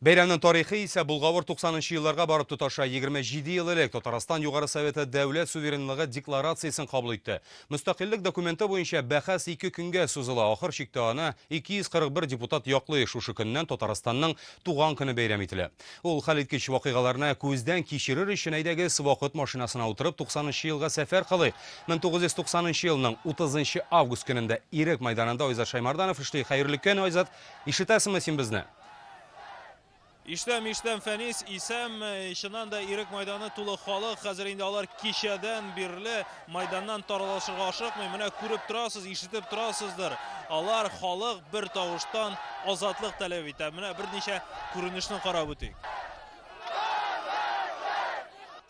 Бәйрәмнең тарихы исә Болгавыр 90 нчы елларга барып тоташа. 27 ел элек Татарстан Югары Советы дәүләт суверенлыгы декларациясен кабул итте. Мөстәкыйльлек документы буенча бәхәс ике көнгә сузыла, ахыр чиктә аны 241 депутат яклый. Шушы көннән Татарстанның туган көне бәйрәм ителә. Ул хәлиткеч вакыйгаларны күздән кичерер өчен әйдәгез вакыт машинасына утырып 90 нчы елга сәфәр кылыйк. 1990 нчы елның 30 нчы август көнендә Ирек мәйданында Айзат Шәймарданов эшли. Хәерле көн, Айзат! Ишетәсеңме син безне? Ишетәм, ишетәм, Фәнис, исән. Чыннан да Ирек майданы тулы халык. Хәзер инде алар кичәдән бирле майданнан таралышырга ашыкмый. Менә күреп торасыз, ишетеп торасыздыр. Алар халык бер тавыштан азатлык таләп итә. Менә берничә күренешне карап үтик.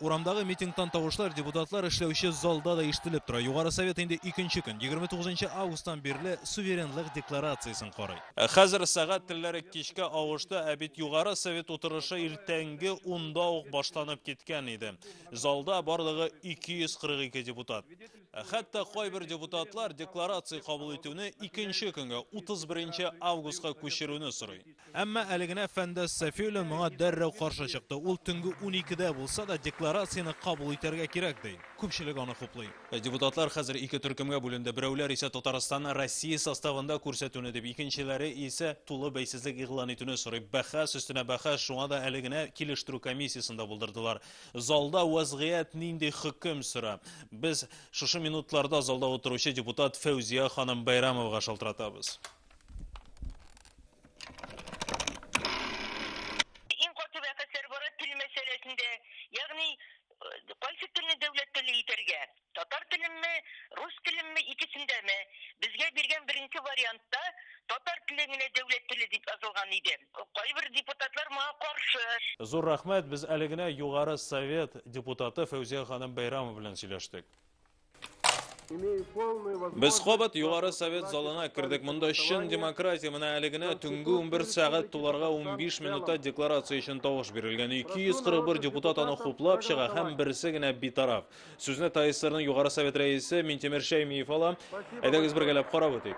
Урамдагы митингтан тавышлар депутатлар эшләүче залда да ишетелеп тора. Югары Совет инде икенче көн, 29 августтан бирле суверенлык декларациясен карый. Хәзер сәгать телләре кичкә авышты, ә бит Югары Совет утырышы иртәнге унда ук башланып киткән иде. Залда барлыгы 242 депутат. Хәтта кайбер депутатлар декларация кабул итүне икенче көнгә, 31 августка күчерүне сорый. Әмма әле генә Фәндәс Сафиуллин моңа дәррәү каршы чыкты. Ул төнге уникедә булса да декларацияне кабул итәргә кирәк, ди. Күпчелек аны хуплый. Депутатлар хәзер ике төркемгә бүленде. Берәүләр исә Татарстанны Россия составында күрсәтүне дип, икенчеләре исә тулы бәйсезлек игълан итүне сорый. Бәхәс өстенә бәхәс, шуңа да әле генә килештерү комиссиясен дә булдырдылар. Залда вәзгыять нинди хөкем сөрә? Без шушы минутларда залда утыручы депутат Фәүзия ханым Бәйрәмовага шалтыратабыз. Иң каты бәхәсләр бара тел мәсьәләсендә. Ягъни, э, кайсы телне дәүләт теле итәргә? Татар теленме, рус теленме, икесендәме? Безгә биргән беренче вариантта татар теле генә дәүләт теле дип язылган иде. Кайбер депутатлар моңа каршы. Зур рәхмәт, без әле генә Югары Совет депутаты Фәүзия ханым Бәйрәмова белән сөйләштек. Без кабат Югары Совет залына кердек. Монда чын демократия. Менә әле генә төнге 11 сәгать туларга 15 минутта декларация өчен тавыш бирелгән. 241 депутат аны хуплап чыга һәм берсе генә битараф. Сүзне ТАССРның Югары Совет рәисе Минтимер Шәймиев ала. Әйдәгез бергәләп карап үтик.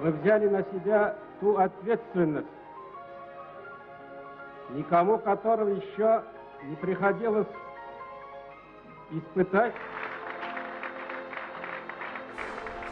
Мы взяли на себя ту ответственность, никому которого еще не приходилось Испытать.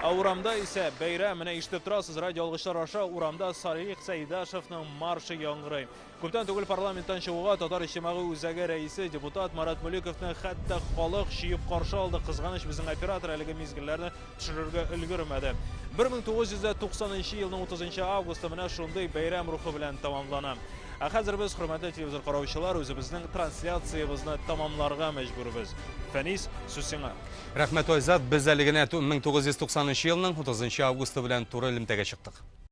Ә урамда исә бәйрәм, менә ишетеп торасыз, радиоалгычлар аша урамда Салих Сәйдашевның маршы яңгырый. Күптән түгел парламенттан чыгуга Татар иҗтимагый үзәге рәисе депутат Марат Мөлековны хәтта халык чөеп каршы алды. Кызганыч, безнең оператор әлеге мизгелләрне төшерергә өлгермәде. 1990 елның 30 августы менә шундый бәйрәм рухы белән тәмамлана. Ә хәзер без, хөрмәтле телевизор караучылар, үзебезнең трансляциябезне тәмамларга мәҗбүрбез. Фәнис, сүз сиңа. Рәхмәт, Айзат. Без әле генә 1990 елның 30 августы белән туры элемтәгә чыктык.